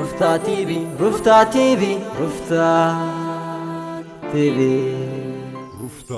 ሩፍታ ቲቪ፣ ሩፍታ ቲቪ፣ ሩፍታ ቲቪ። ሩፍታ።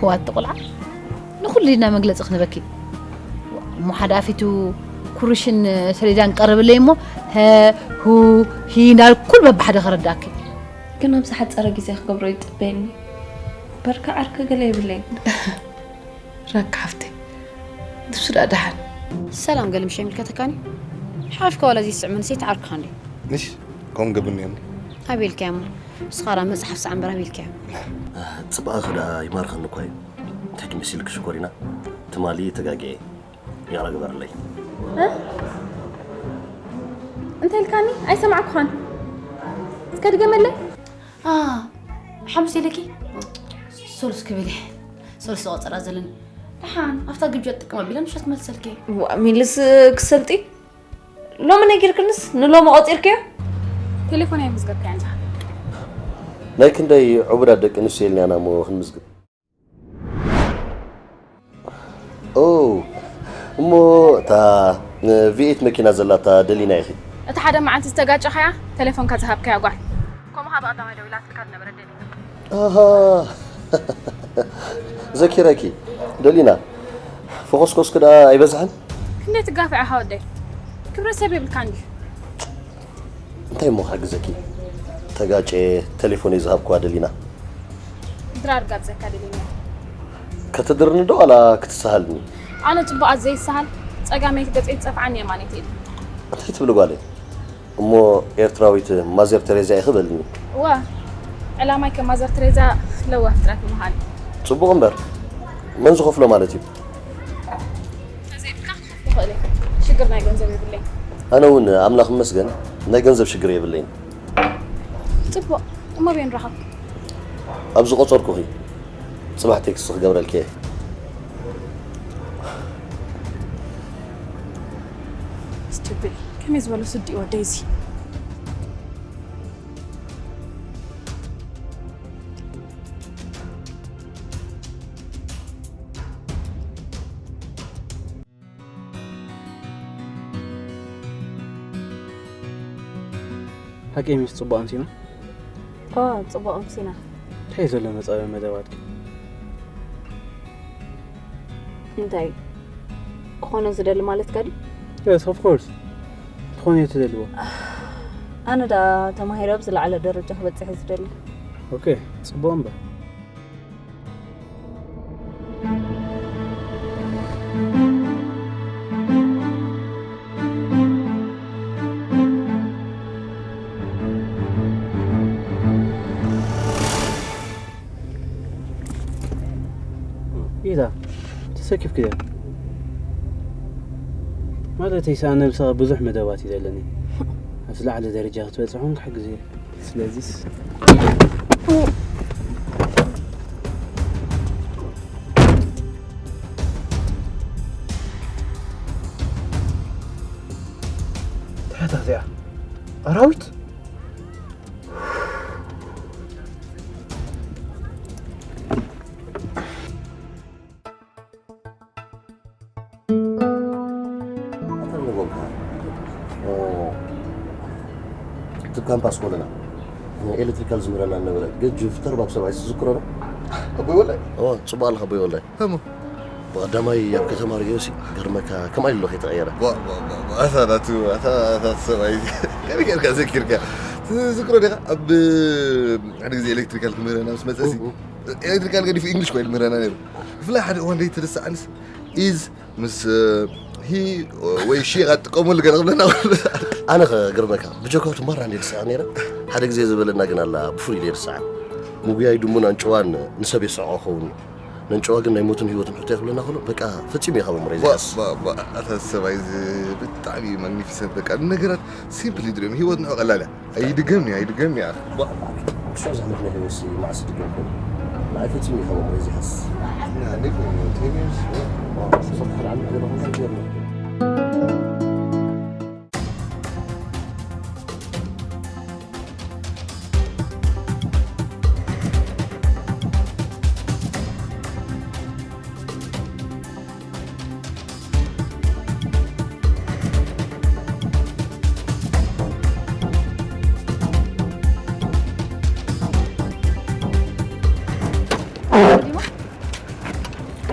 ህዋት ቆልዓ ንኹሉ ኢልና መግለፂ ክንበኪ እሞ ሓደ ኣፊቱ ኩርሽን ሰሌዳን ቀርብለይ እሞ ሀ ሁ ሂ እንዳል ኩል በብሓደ ከረዳእኪ። ግን ኣብዚ ሓፀረ ግዜ ክገብሮ ይጥበየኒ። በርካ ዓርኪ ገለ የብለይን። ራካ ሓፍተይ ንሱ ደኣ ደሓን። ሰላም ገለ ምሽ ይምልከተካኒ ሓፍካ ዋላ ዘይስዕ መንሰይ ተዓርክኻ እንዲ ምሽ ከም ገብን እዮም ኣቤልካያ እሞ ንስኻ ራ መፅሓፍ ሰዓምበር ኣቤልካያ ፅባቐኺ ደኣ ይማርኸኒ እኳ እዩ። እንታይ ትመስልኪ ሽኮሪና? ትማሊ ተጋጊየ። ይቕረ ግበርለይ። እንታይ ኢልካኒ? ኣይሰማዕኩኻን። እስከ ድገመለይ። ሓሙስ ኢለኪ ሶሉስ ክብል እየ ሶሉስ ዝቆፀራ ዘለኒ ደሓን ኣብታ ግብጃ ትጥቀም ኣቢላ ንሻት መልሰልኪ ዋ ሚልስ ክሰልጢ ሎሚ ነጊርክንስ ንሎሚ ቆፂርክዮ ቴሌፎን ኣይምዝገብካያን ዝሓ ናይ ክንደይ ዕቡዳት ደቂ ኣንስትዮ ኢልናና እሞ ክንምዝግብ ኦ እሞ እታ ቪኤት መኪና ዘላታ ደሊና ኢኺ እቲ ሓደ መዓልቲ ዝተጋጨኻያ ቴሌፎንካ ዝሃብካያ ጓል ከምኡ ከዓ ብቐዳማይ ደዊላትልካ ዝነበረ ደሊና ኣሃ ዘኪረኪ ደሊና ፈኾስኮስኪ ደኣ ኣይበዝሐን ክንደይ ትጋፍዕ ኢኻ ወደይ ክብረ ሰብ የብልካ እንዲ እንታይ እሞ ክሕግዘኪ ተጋጨ ቴሌፎነይ ዝሃብክዋ ደሊና ድራር ጋብዘካ ደሊና ከተድርኒ ዶ ዋላ ክትሰሃልኒ ኣነ ፅቡቓት ዘይሰሃል ፀጋመይቲ ገፀይ ትፀፍዓኒ የማነይቲ ኢድ እንታይ ትብሊ ጓለይ እሞ ኤርትራዊት ማዘር ተሬዛ ኢኺ በልኒ እወ ዕላማይ ከም ማዘር ተሬዛ ለዋህ ፍጥረት ምምሃር እዩ ፅቡቕ እምበር መን ዝኸፍሎ ማለት እዩ ተዘይብልካ ክኸፍሎ ይኽእል እየ ሽግር ናይ ገንዘብ የብለይ ኣነ እውን ኣምላኽ ይመስገን ናይ ገንዘብ ሽግር የብለይን ፅቡቕ እሞ በይ ንራኸብ ኣብ ዝቆፀርኩኺ ፅባሕ ቴክስት ክገብረልኪ እየ ስትብል ከመይ ዝበለ ስዲ ወደይ እዚ ሓቂ ምስ ጽቡቕ ኣምሲና ኦ ጽቡቕ ኣምሲና እንታይ ዘሎ መጻኢ መደባትኪ እንታይ ክኾነ ዝደሊ ማለትካ ድዩ yes of course ትኾነ እየ ትደልዎ ኣነ ዳ ተማሂረ ኣብ ዝለዓለ ደረጃ ክበጽሕ ዝደሊ ኦኬ ጽቡቕ እምበር ኢዛ ተሰኪፍክዮ ማለተይ ሰኣነ ምሳኻ ብዙሕ መደባት እዩ ዘለኒ ኣብ ዝለዓለ ደረጃ ክትበፅሕ እውን ክሕግዝ እየ ስለዚስ እዚኣ ኣራዊት። ኣታ ንጎምካ እቲ ካምፓስ ኮለና ኤሌክትሪካል ዝምህረና ነበረ ገጅፍ ተርባብ ሰብኣይ ዝዝክሮ ነው። ኣቦይ ወላይ ኦ ጽቡቅ ኣለካ ኣቦይ ወላይ። ከሙ ብቀዳማይ ኣብ ከተማ ርእዮሲ ገርመካ ከምኣ ኢሉ ከይተቀየረ። ዋ ዋ ዋ ዋ፣ ኣታ ናቱ ኣታ ኣታ ሰብኣይ ከመይ ጌርካ ዘኪርካ? ትዝክሮ ዲኻ ኣብ ሓደ ግዜ ኤሌክትሪካል ክምህረና ምስ መጸሲ ኤሌክትሪካል ገዲፉ ኢንግሊሽ ኮይኑ ምህረና ነይሩ። ብፍላይ ሓደ እዋን ዘይትርስዓንስ ኢዝ ምስ ሂ ወይ ሺ ቃ ትጥቀመሉ ገለ ክብለና። ኣነ ከ ገርመካ ብጀካቱ ማራ እንደ ዝስዕር ነይረ። ሓደ ግዜ ዝበለና ግን ኣላ ብፍሉይ ኢለ ዝስዕር። ምጉያይ ድሙን ኣንጭዋን ንሰብ የስዕቆ ኸውን እዩ። ነንጭዋ ግን ናይ ሞትን ህይወትን ሕቶ ክብለና ከሎ በቃ ፈጺሙ እዩ ካብ ኣእምሮይ ዝሓስ። ኣታ ሰብኣይ እዚ ብጣዕሚ ማግኒፊሰንት በቃ ነገራት ሲምፕሊ ድሪኦም ህይወት ንዑ ቀላል እያ። ኣይድገም እዩ ኣይድገም እዩ። እሱ ዝሕልፍ ናይ ህይወት ሲ መዓስ ድገም ኮይኑ ንዓይ ፈጺሙ እዩ ካብ ኣእምሮይ ዝሓስ።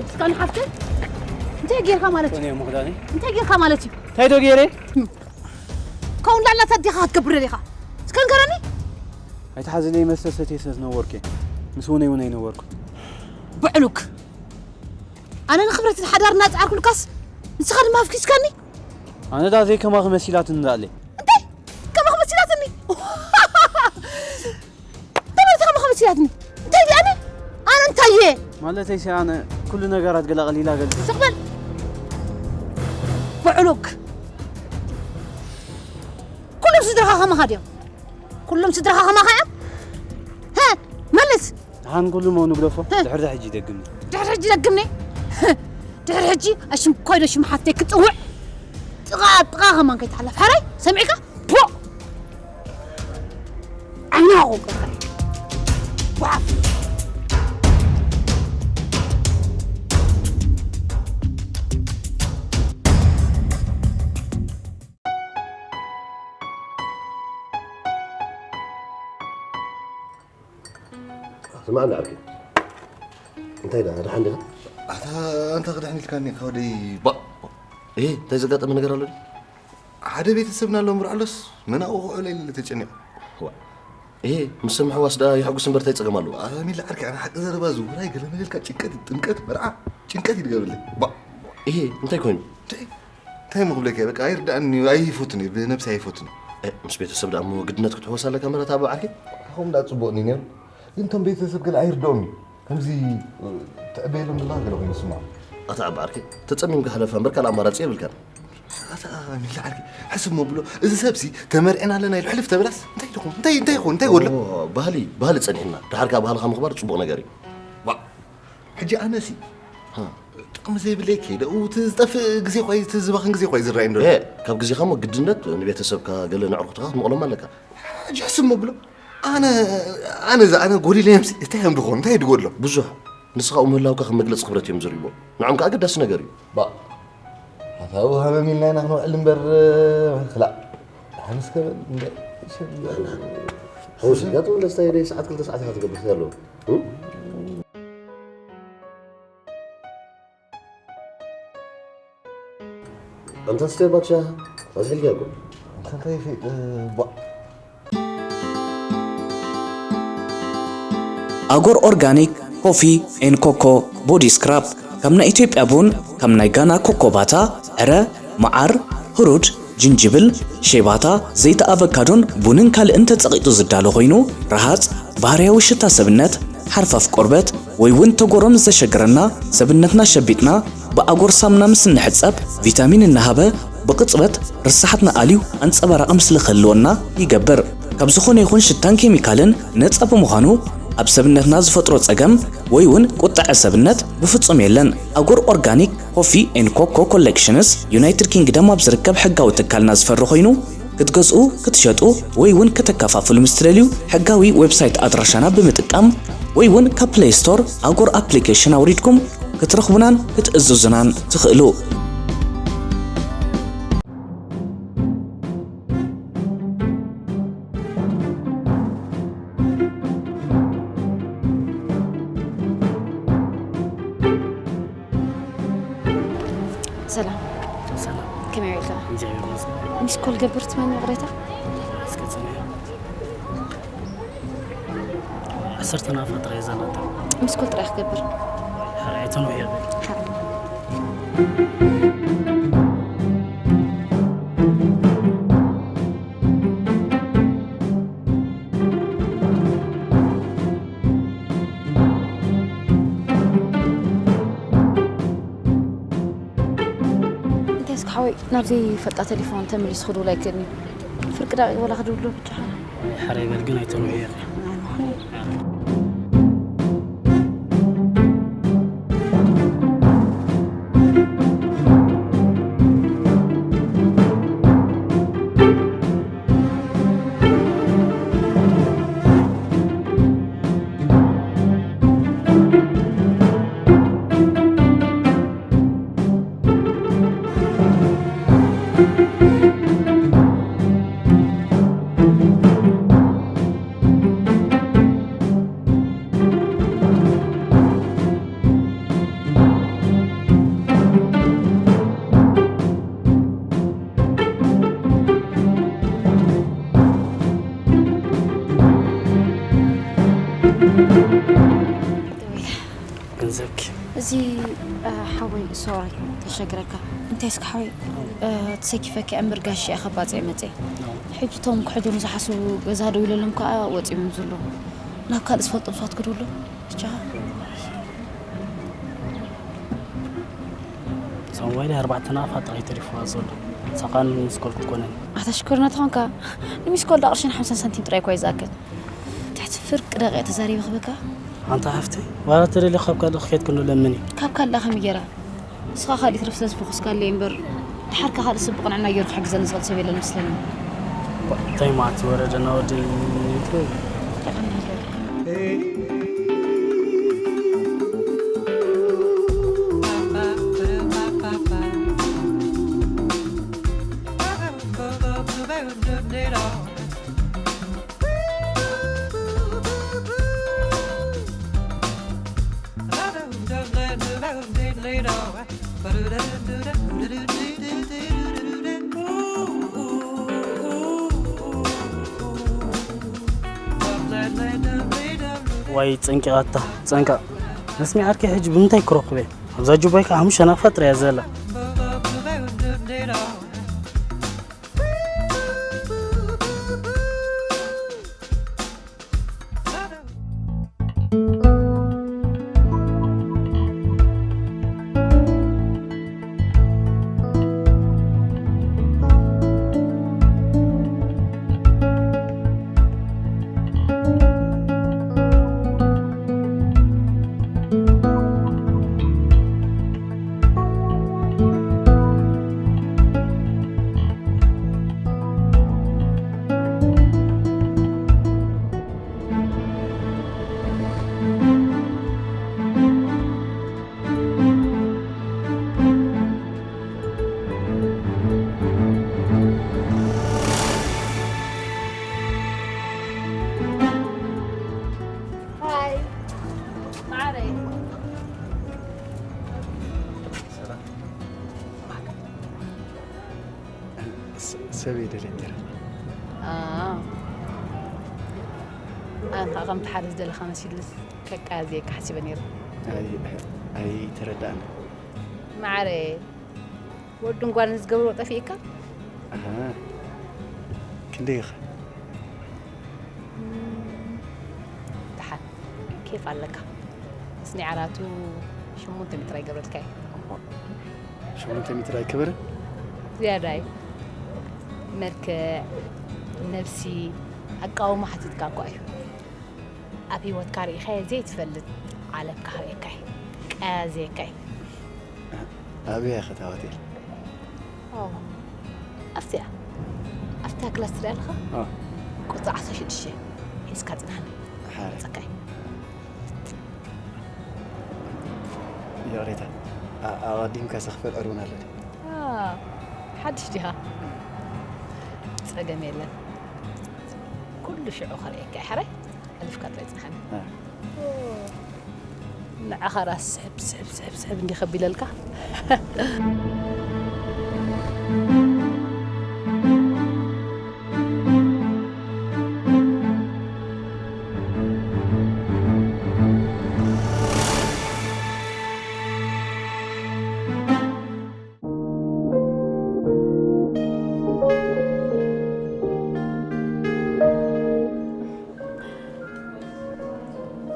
እስካን ሓፍተይ እንታይ ጌርካ ማለት እዩ? እንታይ ጌርካ ማለት እዩ? እንታይ ዶ ገይረ? ከምኡ እንዳላታ ዲኻ ክትገብር ደሊኻ? እስከ ንገረኒ። ኣይትሓዝለይ መስተ ሰትየ ስለ ዝነበርኩ እየ። ምስ ውነይ እውን ኣይነበርኩ። ብዕሉግ ኣነ ንክብረትን ሓዳር እናፀዓርኩልካስ ንስኻ ድማ ኣፍኪስካኒ። ኣነ ዳ ዘይከማኺ መሲላትኒ እንዳኣለይ። እንታይ ከማኺ መሲላትኒ? እንታይ ማለት ከማኺ መሲላትኒ? እንታይ ድኣኒ? ኣነ እንታይ እየ? ማለተይ ሲ ኣነ ኩሉ ነገራት ገለ ቀሊላ ገልጽ። ስቕ በል ብዕሉግ። ኩሎም ስድራኻ ከማኻ ድዮም? ኩሎም ስድራኻ ከማኻ እዮም? ሀ መልስ። ደሓን ኩሉ መሆኑ ግደፎ። ድሕሪ ሕጂ ይደግምኒ። ድሕሪ ሕጂ ደግምኒ። ድሕሪ ሕጂ ኣሽም ኮይዶ ሽም ሓፍተይ ክጽውዕ ጥቓ ጥቓ ከማን ከይትሓለፍ። ሕራይ ሰሚዕካ? ፖ! ዓይና ቆቀረ። ጓፍ! ስማዕ እንዳ ዓርኪ እንታይ ዳ ደሓን ዲኻ? ኣታ ኣንታ ክድሕን ኢልካኒ ካብ ወደይ ባእ። እህ እንታይ ዘጋጠመ ነገር ኣሎ ድዩ? ሓደ ቤተሰብና ኣሎ ምርዓሎስ መናኡ ክውዕሎ ኢለ ተጨኒቐ። ዋ እህ ምስ ሰምሐዋስ ደኣ የሐጉስ እምበር እንታይ ጸገም ኣለዎ? ኣታ ሚላ ዓርኪ ኣነ ሓቂ ዘረባ ዝውራይ ገለ መለልካ ጭንቀት ጥምቀት መርዓ ጭንቀት ይድገብለይ። ባእ እህ እንታይ ኮይኑ? እንታይ እንታይ እሞ ክብለካ እየ በቃ ኣይርድኣንን እዩ ኣይፈቱን እየ ብነብሰይ ኣይፈቱን እየ። እ፣ ምስ ቤተሰብ ደኣ እሞ ግድነት ክትሕወስ ኣለካ ማለት ኣቦ ዓርኪ? ኣኾም ደኣ ጽቡቕ እንድዩ ነይሩ ግን እቶም ቤተሰብ ገለ ኣይርድኦም እዩ ከምዚ እ፣ ትዕበየሎም ዘለኻ ገለ ኮይኑ ይስምዖም። ኣታ ኣቦ ዓርኪ ተጸሚምካ ሕለፋ እምበር ካልእ ኣማራጺ የብልካን። ኣታ ሚላ ዓርኪ ሕስብ እሞ ብሎ እዚ ሰብሲ ተመርዕና ኣለና ኢሉ ሕልፍ ተበላስ እንታይ ይኾን እንታይ እንታይ ይኾን እንታይ ይጎድሎ? ኦ፣ ባህሊ ባህሊ ጸኒሕና ድሓር ከኣ ባህልኻ ምኽባር ጽቡቕ ነገር እዩ። ዋ ሕጂ ኣነሲ ጥቕሚ ዘይብለይ ከይደ እቲ ዝጠፍእ ግዜ ኳይ እቲ ዝባኽን ግዜ ኳይ ዝረኣይ እንዶ እ፣ ካብ ግዜኻ እሞ ግድነት ንቤተሰብካ ገለ ነዕርኩትኻ ክትመቕሎም ኣለካ። ሕጂ ሕስብ መብሎ ኣነ ኣነ እዛ ኣነ ጎዲለ የምሲ እንታይ እዮም ድኾን እንታይ ድጎድሎ ብዙሕ ንስኻ ምህላውካ ከም መግለፂ ክብረት እዮም ዝርእይዎ። ንዖም ከዓ ኣገዳሲ ነገር እዩ። ባ ኣታዊ ሃመም ኢልና ኢና ክንውዕል እምበር ክላእ ሓንስ ከበል እንደ ሓውስ ጋጥ መለስታ የደይ ሰዓት ክልተ ሰዓት ኢኻ ትገብር ኣለዎ። ኣንታ ስቴር ባቻ ኣዝሒልካ እኮ ኣንታ እንታይ ፊ ቧ ኣጎር ኦርጋኒክ ኮፊ ኤን ኮኮ ቦዲ ስክራብ ካብ ናይ ኢትዮጵያ ቡን፣ ካብ ናይ ጋና ኮኮባታ፣ ዕረ፣ መዓር፣ ህሩድ፣ ጅንጅብል፣ ሼባታ፣ ዘይቲ ኣቨካዶን ቡንን ካልእን ተጸቒጡ ዝዳሎ ኮይኑ፣ ረሃጽ፣ ባህርያዊ ሽታ ሰብነት፣ ሓርፋፍ ቆርበት፣ ወይ እውን ተጎሮም ዘሸግረና ሰብነትና ሸቢጥና ብኣጎር ሳምና ምስ እንሕጸብ ቪታሚን እናሃበ ብቕጽበት ርሳሓትና ኣልዩ ኣንጸባራቒ ምስሊ ክህልወና ይገብር። ካብ ዝኾነ ይኹን ሽታን ኬሚካልን ነጻ ብምዃኑ ኣብ ሰብነትና ዝፈጥሮ ጸገም ወይ እውን ቁጥዐ ሰብነት ብፍጹም የለን። ኣጎር ኦርጋኒክ ኮፊ ኤን ኮኮ ኮሌክሽንስ ዩናይትድ ኪንግደም ኣብ ዝርከብ ሕጋዊ ትካልና ዝፈሪ ኮይኑ ክትገዝኡ፣ ክትሸጡ ወይ እውን ከተከፋፍሉ ምስ ትደልዩ፣ ሕጋዊ ዌብሳይት ኣድራሻና ብምጥቃም ወይ እውን ካብ ፕለይ ስቶር ኣጎር ኣፕሊኬሽን ኣውሪድኩም ክትረኽቡናን ክትእዝዙናን ትኽእሉ። ሰላም። ሰላም። ከመይ ውዒልካ? እግዚኣብሔር ይመስገን። ሚስ ኮል ገብር ትመኒ ይቕሬታ? እስከ ጽንሕ። ዓሰርተ ናፋ ጥራይ እያ ዘላታ። ሚስ ኮል ጥራይ ክገብር። ሕራይ ኣይተንውሕዮ በል። ሕራይ። እንታይ እስኪ ሓወይ፣ ናብ ዘይፈልጣ ቴሌፎን ተመሊሱ ክድውል ኣይክእልን እዩ። ፍርቂ ደቂቕ ወላ ክድውሎ ብቻ። ሕራይ በል ግን ኣይተንውሕዮ ኢኺ። ገንዘብኪ። እዚ፣ እ፣ ሓወይ፣ ሶሪ፣ ተሸግረካ። እንታይ እስከ ሓወይ፣ እ፣ ተሰኪፈኪ እምበር ጋሽ እያ ከባጽ መጸ። ሕጂ እቶም ክሕዱኑ ዝሓስቡ ገዛ ደው ኢለሎም ከኣ ወጺኦም ዘለዉ። ናብ ካልእ ዝፈልጦም ሰባት ክድውሉ። ብቻ። እዛ ሞባይል ኣርባዕተ ናፋ ጥራይ ተሪፍዋ ዘሎ። ሳቓን ሚስ ኮል ክትኮነኒ። ኣታ ሽኮር ናትኻ ኮንካ፣ ንሚስ ኮል ዳ ቅርሽን ሓምሳን ሳንቲም ጥራይ እኳ እዩ ዝኣክል። ትሕቲ ፍርቂ ደቂቕ ተዛሪበ ክበካ። ኣንታ ሓፍተይ፣ ዋላ ተደልዩ ካብ ካልእ ክኸይድ ክንዱ ለምኒ። ካብ ካልእ ከመይ ገይራ? ንስኻ ካልእ ይትረፍ ስለ ዝፈኹስካለይ እምበር፣ ድሓር ከ ካልእ ሰብ ብቕንዕና ገይሩ ክሕግዘኒ ዝኽእል ሰብ የለን መስለኒ። እንታይ ማለት እዩ? ወረደና ወዲ ይትረፍ። ዋይ ጸንቂቓታ፣ ጸንቃ። መስሚዓርኪ ሕጂ ብምንታይ ክረኽበ? ኣብዛ ጁባይ ከኣ ሓሙሽተ ናፋ ጥራይ እያ ዘላ። ሃይ፣ ማዕረይ። ሰላም። ስ-፣ ሰብ እየ ደልየ ነይረ። አ፣ ኣነ ኸዓ ከምቲ ሓደ ዝደለኻ መሲሉስ ከቃዝየካ ሓሲበ ነይረ። ኣይ፣ ኣይተረዳእን። ማዕረ፣ ወድን ጓልን ዝገብርዎ ጠፊእካ? ኣሃ፣ ክንደይ ኢኻ? እም፣ ደሓን፣ ኬፍ ኣለካ። ስኒ ዓራቱ ሸሞንተ ሜትር ኣይገብረልካይ። ሸሞንተ ሜትር ኣይከበረን? ዝያዳይ። መልክዕ፣ ነብሲ፣ ኣቃውማ ሓቲትካ እኳ እዩ። ኣብ ህይወትካ ርኢኻዮ ዘይትፈልጥ ዓለም ክሃብየካ እየ። ቀያዝየካ እየ። ኣበይ እያ ኸታ ሆቴል? ኦ፣ ኣብቲኣ። ኣብታ ክላስ ትሪኣ ኣለኻ? ቁፅሪ ዓሰርተ ሽዱሽተ ሒዝካ ፅናሓኒ። ሓረ። ፀካይ። ይቕሬታ፣ ኣቐዲምካ ሰኽፈል ዕርቡን ኣሎ። ሓድሽ ዲኻ? ፀገም የለን። ኩሉ ሽዑ ከርእየካ እየ። ሓራይ፣ ኣልፍካ ጥራይ ፅናሓኒ። ንዓኻ ራስ ስሕብ ስሕብ ስሕብ ስሕብ እንዲ ከቢለልካ።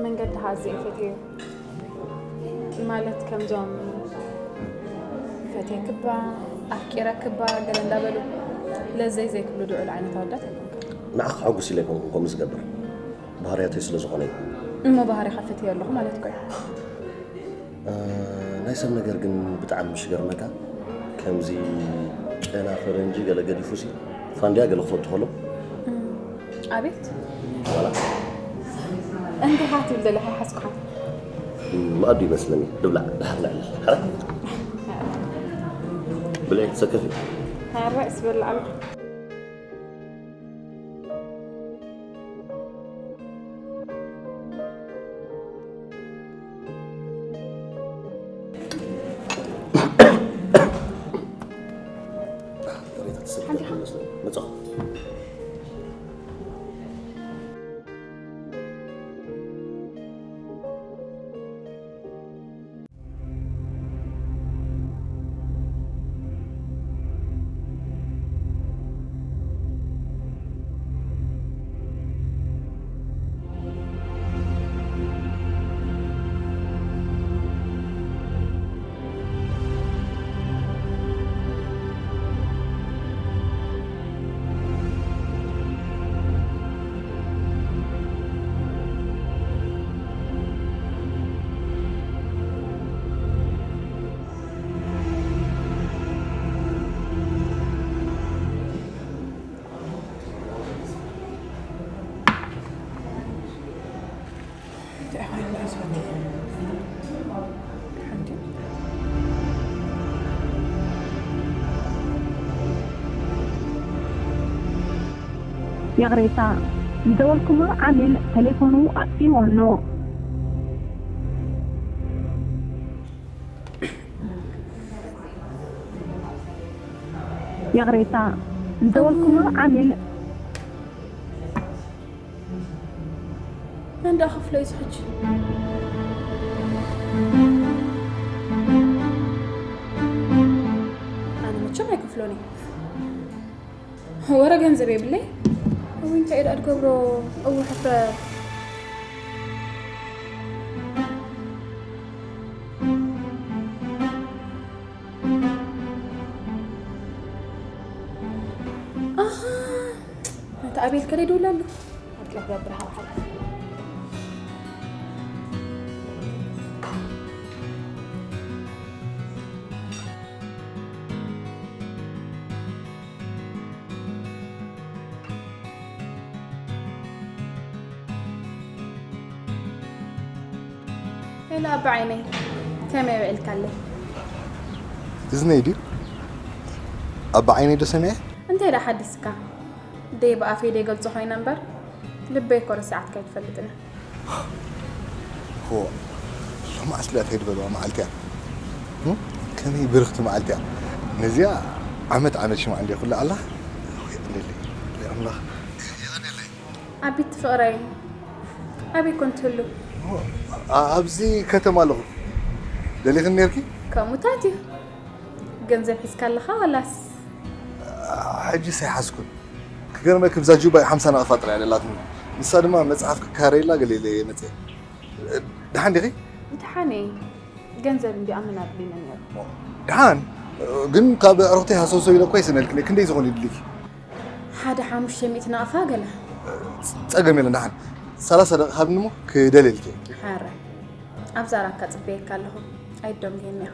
መንገዲ ኣዝየ ፈትየዮ። ማለት ከምዞም ፈትየክባ፣ ኣፍቂረክባ ገለ እንዳበሉ ለዘይ ዘይክብሉ ድዑል ዓይነት ኣወዳት ኣይኮንኩን። ንዓኺ ከሐጉስ ኢለ ኣይኮንኩን ከምኡ ዝገብር። ባህርያተይ ስለ ዝኾነ እዩ። እሞ ባህሪኻ ፈትየ ኣለኹ ማለት እኮ እዩ። እ፣ ናይ ሰብ ነገር ግን ብጣዕሚ ምሽ ገርመካ። ከምዚ ጨና ፈረንጂ ገለ ገዲፉሲ ፋንድያ ገለ ክፈቱ ከሎ። እም፣ ኣቤት። ዋላ። እንታይ ኢኻ ትብል ዘለኻ? ኣይሓዝኩኻን። እም፣ መኣዱ ይመስለኒ። ድብላዕ፣ ድሓር ንዕለል። ሓራይ? ብልዒ ትሰከፊ? ሓራይ፣ ስበላዕ ኣለኹ። ይቕሬታ፣ ዝደወልኩምሉ ዓሚል ተሌፎኑ ኣጥፊእዎ ኣሎ። ይቕሬታ፣ ዝደወልኩምሉ ዓሚል መን ደኣ ክፍሎ እዩ ሕጂ? ኣነ መቸም ኣይክፍሎን እየ። ወረ ገንዘብ የብለይ። እው፣ እንታይ ደኣ ድገብሮ? እው፣ ሕፍረት። ኣሃ፣ ነቲ ኣቤል ከለ ይድውል ኣሎ። ኣብ ጥልፍ ገብር ሃብሓል። ሄሎ ኣባ ዓይነይ፣ ከመይ ውዒልካለይ? እዝነይ ድዩ? ኣባ ዓይነይ ዶ ሰሚዐ? እንታይ ደኣ ሓዲስካ? ደይ ብኣፈይ ደይ ገልጾ ኮይነ እምበር፣ ልበይ እኮ ረሲዓትካ ኣይትፈልጥን እያ። ሆ፣ ሎማዓስ ለእፈይ ዝበልዋ መዓልቲ እያ። እም? ከመይ ብርኽቲ መዓልቲ እያ። ነዚኣ ዓመት ዓመት ሽማዕ እንድየ ኩላ ኣላ። ወይ፣ ኣለለይ፣ ኣለለይ ኣምላኽ። የቐንየለይ። ኣቢት ፍቕረይ፣ ኣበይ ኮን ትህሉ? ኦ፣ ኣ-፣ ኣብዚ ከተማ ኣለኹ። ደሊኽኒ ነርኪ? ከምኡታት እዩ። ገንዘብ ሒዝካ ኣለኻ ዋላስ? ሕጂስ ኣይሓዝኩን። ክገርመኪ፣ ብዛ ጁባ ሓምሳ ናቕፋ ጥራይ እያ ደላትኒ። ንሳ ድማ መጽሓፍ ክካረየላ ገለ ኢለ እየ መጽየ። ደሓን ዲኺ? ደሓን እየ። ገንዘብ እንዲ ኣመና ኣድልዩኒ ነይሩ። ደሓን፣ ግን ካብ ኣዕሩኽተይ ሃሰውሰው ኢለ እኮ ይስእነልክን እየ። ክንደይ ዝኾን ይድልይኪ? ሓደ ሓሙሽተ ሚእቲ ናቕፋ ገለ። ጸገም የለን፣ ደሓን። ሰላሳ ደቂቕ ሃብኒ እሞ ክደልየልኪ እየ። ሓራይ። ኣብ ዛራካ ጽበየካ ኣለኹ። ኣይትደንጉየኒ ኢኻ።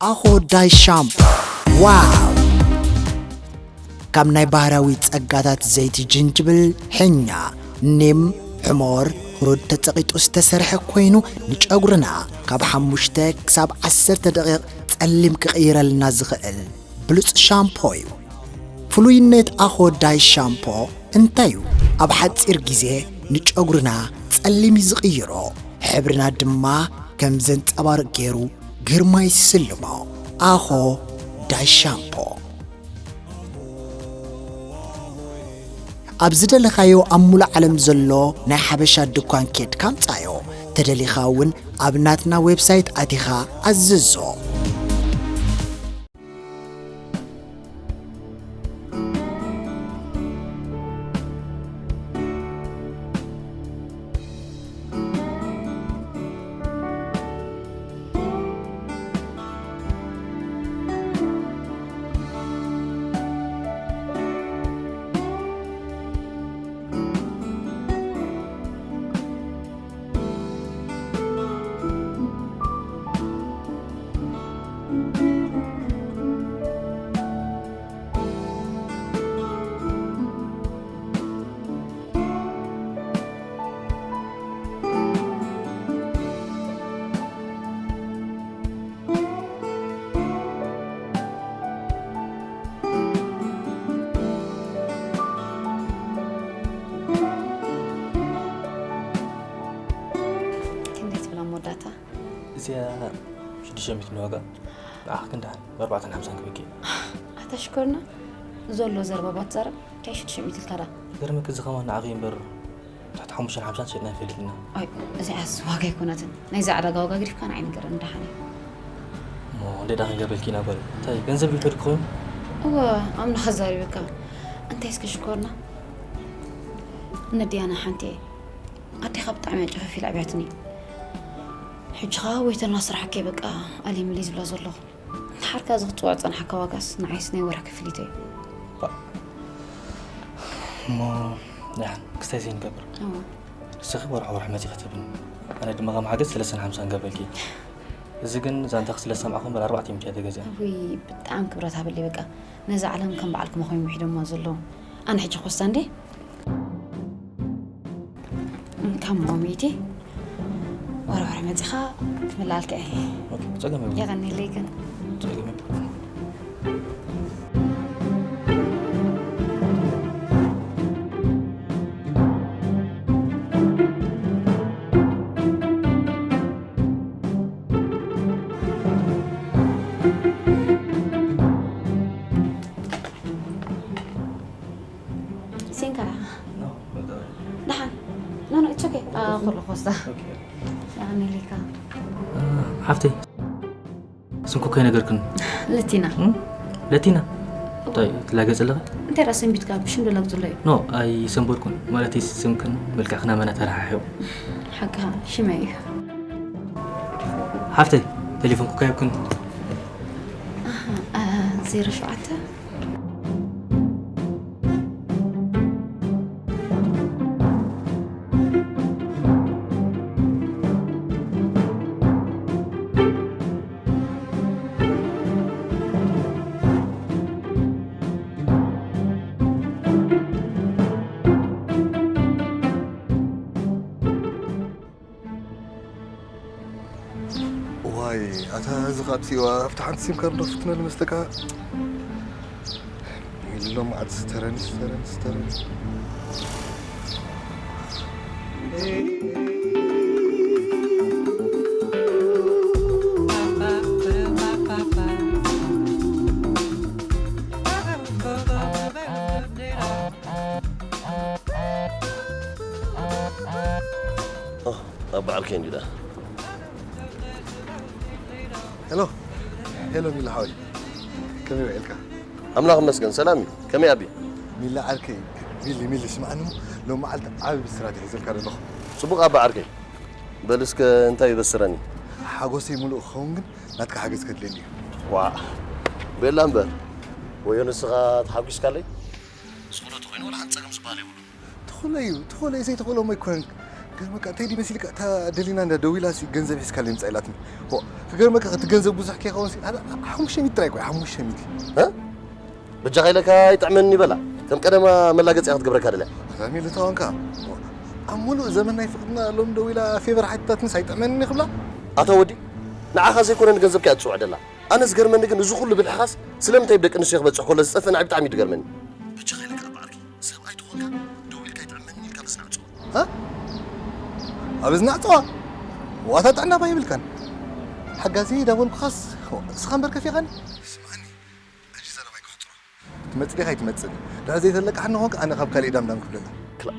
ኣኾ ዳይ ሻምፖ። ዋው! ካብ ናይ ባህራዊ ጸጋታት ዘይቲ ጅንጅብል፣ ሕኛ፣ ኒም፣ ሕሞር፣ ህሩድ ተጸቒጡ ዝተሰርሐ ኮይኑ፣ ንጨጉርና ካብ ሓሙሽተ ክሳብ ዓሰርተ ደቂቕ ጸሊም ክቕይረልና ዝኽእል ብሉጽ ሻምፖ እዩ። ፍሉይነት ኣኾ ዳይ ሻምፖ እንታይ እዩ? ኣብ ሓጺር ግዜ ንጨጉርና ጸሊም እዩ ዝቕይሮ፣ ሕብርና ድማ ከም ዘንጸባርቕ ገይሩ ግርማ ይስልሞ። ኣኾ ዳይ ሻምፖ። ኣብ ዝደለኻዮ ኣብ ሙሉእ ዓለም ዘሎ ናይ ሓበሻ ድኳን ኬድካ ኣምጻዮ። ተደሊኻ እውን ኣብ ናትና ዌብሳይት ኣቲኻ ኣዝዞ። ክንደይ ትብላ መወዳእታ? እዚኣ ሽዱሽተ ሚእቲ ንዋጋ። ንዓኺ ክንደይ? ብኣርባዕተን ሓምሳን ክበኪ። ኣታ ሽኮርና፣ ዘሎ ዘረባ ባትዛረብ፣ እንታይ ሽዱሽተ ሚእቲ ኢልካ ደኣ? ገርመኪ፣ እዚ ከማን ንዓኺ እምበር፣ ትሕቲ ሓሙሽተን ሓምሳን ሸጥና ይፈልጥና። ኣይ፣ እዚኣስ ዋጋ ኣይኮነትን። ናይዛ ዕዳጋ ዋጋ ገዲፍካ ንዓይ ንገረኒ ደሓን እዩ። እሞ እንዴ ዳኺ ገበልኪ ኢና ጓል? እንታይ ገንዘብ ይውሕድ ክኸውን? እወ፣ ኣምና ከዛሪብካ። እንታይ እስከ ሽኮርና? ነዲያና ሓንቲ እየ። ኣዴኻ ብጣዕሚ እያ ጨፈፊ ለዕብያትኒ። ሕጂ ኸኣ ወይተልና ስራሕከይ በቃ ኣልይምልይ ዝብላ ዘለኹ። ንሓርካ እዚ ክትጽውዖ ዝጸንሓካ ዋጋስ ንዓይስ ናይ ወርሒ ክፍሊተይ እዩ። ባ-፣ እሞ ደሓን ክስታይ ዘይንገብር። እወ። ንስኺ ወርሒ ወርሒ መጺኺ ትብኒ። ኣነ ድማ ከም ሓገዝ ሰለስተን ሓምሳን ገብረልኪ። እዚ ግን ዛንታኺ ስለ ዝሰማዕኹ እምበር ኣርባዕተ ሚእቲ እያ ተገዚኣ። እውይ፣ ብጣዕሚ ክብረት ሃበለይ በቃ። ነዛ ዓለም ከም በዓልኩም ኮይኖም ውሒዶማ ዘለዉ። ኣነ ሕጂ ኮስታ እንዴ? እንካሞ ሚእቲ ወርወር መጺኻ ትምላልከ። ኦኬ፣ ጸገም የብሉን። የቐንየለይ ግን። ጸገም የብሉን። ሲንከራ። ኖ፣ በቃ። ደሓን። ኖ፣ ኖ፣ it's okay። አ፣ ኩሉ ኮስታ። ኦኬ። ያኔ ሊካ። አ፣ ሓፍተይ፣ ስምኪ እኮ ኣይነገርክን። ለቲና። እም? ለቲና? እንታይ ትላገጽ ኣለኻ? እንታይ ደኣ ሰንቢትካ ብሽም ደላግጽ ኣሎ እዩ? ኖ፣ ኣይሰንበድኩን። ማለት ስምክን መልክዕክን ኣመና ተረሓሒቑ። ሓቅኻ፣ ሽመይ እዩ። ሓፍተይ፣ ቴሌፎንኪ እኮ ኣይብክን። ኣሃ፣ አ፣ ዜሮ ሸውዓተ። ዋይ፣ ኣታ እዚ ኻብ ሲዋ ኣብቲ ሓንቲ ሲም ካርድ ዶ ክትፍትነሉ መስለካ? ኢሉ ሎም ዓድ ስተረን፣ ስተረን፣ ስተረን። ኦ፣ ኣብ በዓል ኬንዲ ዳ። ሄሎ፣ ሄሎ ሚሊ ሓወይ፣ ከመይ ውዒልካ? ኣምላኽ ይመስገን ሰላም እዩ። ከመይ ኣቢ? ሚሊ ዓርከይ፣ ሚሊ፣ ሚሊ ስምዓኒ እሞ፣ ሎም መዓልቲ ዓቢ ብስራት እየ ሒዘልካ ዘለኹ። ጽቡቕ ኣባ ዓርከይ። በል እስከ እንታይ እዩ በስረኒ? ሓጎሰይ ምሉእ ክኸውን ግን ናትካ ሓገዝ ከድልየኒ እዩ። ዋእ፣ ቤላ እምበር። ወዮ ንስኻ ተሓጒስካለይ? ዝኽእሎ ተኾይኑ ዋላ ሓንቲ ጸገም ዝበሃል የብሉን። ትኽእሎ እዩ፣ ትኽእሎ እዩ፣ ዘይትኽእሎ እሞ ኣይኮነን። ገርመካ እንታይ ድዩ መሲልካ፣ እታ ደሊና እንዳ ደዊላ ሲ ገንዘብ ሒዝካለይ ምጻእ ኢላትኒ። ሆ፣ ክገርመካ እቲ ገንዘብ ብዙሕ ከይኸውን ሲ ሓደ ሓሙሽተ ሚእቲ ጥራይ እኮ እዩ፣ ሓሙሽተ ሚእቲ። እ? በጃኻ ኢለካ ኣይጥዕመኒ በላ። ከም ቀደማ መላገጺ እያ ክትገብረካ ደልያ። ኣዛሚ ልታወንካ። ኣብ ሙሉእ ዘመን ናይ ፍቕርና ሎም ደዊላ ፌቨር ሓቲታትንስ ኣይጥዕመንን ይኽብላ? ኣታ ወዲ፣ ንዓኻ ዘይኮነ ንገንዘብካ እያ ትጽውዕ ደላ። ኣነ ዝገርመኒ ግን እዚ ኩሉ ብልሕኻስ ስለምንታይ ብደቂ ኣንስትዮ ክበጽሕ ከሎ ዝጸፍእ ንዓይ ብጣዕሚ እዩ ዝገርመኒ። በጃኻ ኢለካ ኣብ ዓርኪ ሰብኣይ ተኾንካ ደው ኢልካ ኣይጥዕመኒ ኢልካ ምስናዕ ጽዋእ። እ? ኣብ እዝናዕ ጽዋ? ዋታ ጥዕና ባ ይብልካን። ሓጋዚ ዳበልኩኻስ እስኻ እምበር ከፊኻኒ። ስምዓኒ፣ ሕጂ ዘረባይ ክሕጽሮ። ትመጽእ ዲኻ ኣይትመጽእን? ድሕሪ ዘይተለቃሕኒ ኾንካ ኣነ ካብ ካልእ ዳምዳም ክብለላ። ክላ፣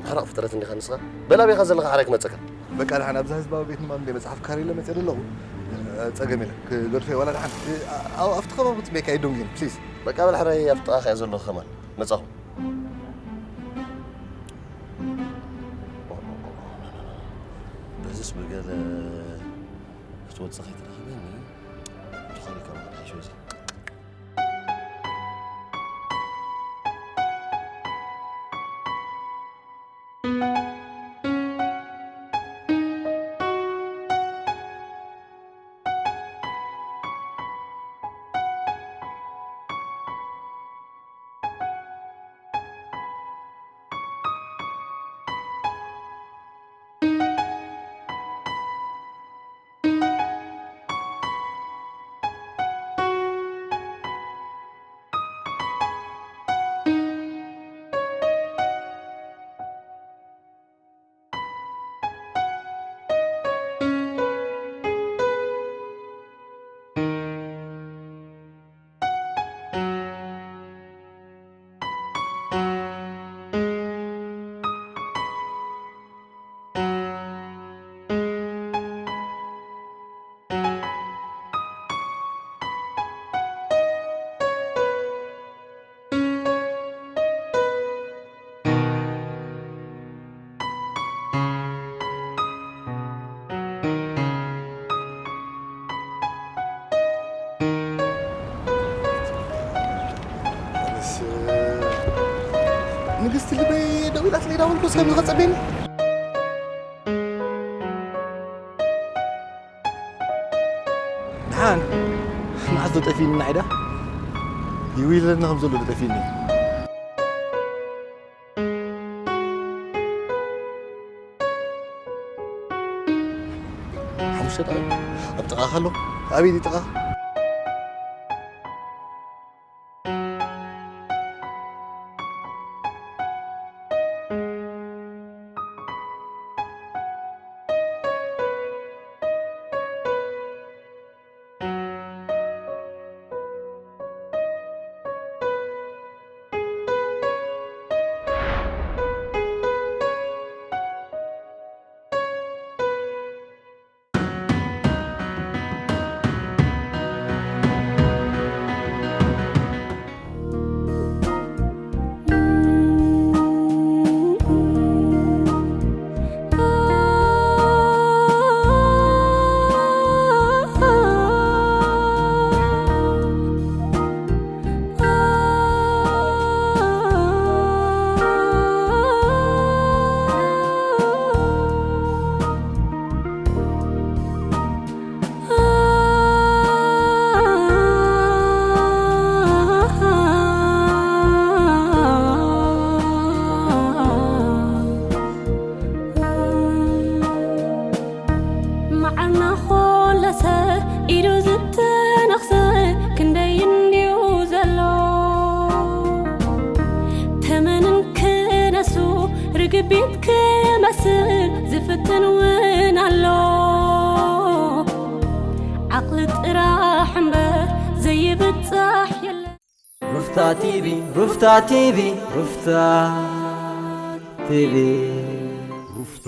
ምሕራቕ ፍጥረት እንዲኻ ንስኻ? በል ኣበይ ኢኻ ዘለኻ ሓራይ ክመጸካ? በቃ ደሓን ኣብዛ ህዝባዊ ቤት ንባብ እንደ መጽሓፍ ካሬለ መጽእ ኣለኹ። ጸገም የለን። ክገድፎ ዋላ ደሓን። ኣብ ኣብቲ ከባቢ ክጽበየካ ኣይደንጉን፣ ፕሊዝ። በቃ በል ሕራይ ኣብቲ ጥቓኻ እየ ዘለኹ ከማን። መጻኹ። በዚስ ብገለ ክትወጽእ ከይትረኽበኒ። ትኾን ኢልካ መሓይሾ እዚ። ንግስቲ ልበይ ደዊላትለይ ዳበልኩስ ከምዚ ከጸበየኒ። ደሓን መዓስ ዶ ጠፊእኒ ንዓይዳ? ይውይለኒ ከም ዘሎ ዶ ጠፊእኒ? ሓሙሽተ ደቂቕ ኣብ ጥቓኻ ኣሎ። ኣበይ ድዩ ጥቓኻ? መዓና ኾለሰ ኢዱ ዝተነኽሰ ክንደይ እንድዩ ዘሎ። ተመንን ክነሱ ርግቢት ክመስል ዝፍትን እውን ኣሎ። ዓቕሊ ጥራሕ እምበር ዘይብጻሕ የለን። ሩፍታ ቲቪ፣ ሩፍታ ቲቪ፣ ሩፍታ ቲቪ። ሩፍታ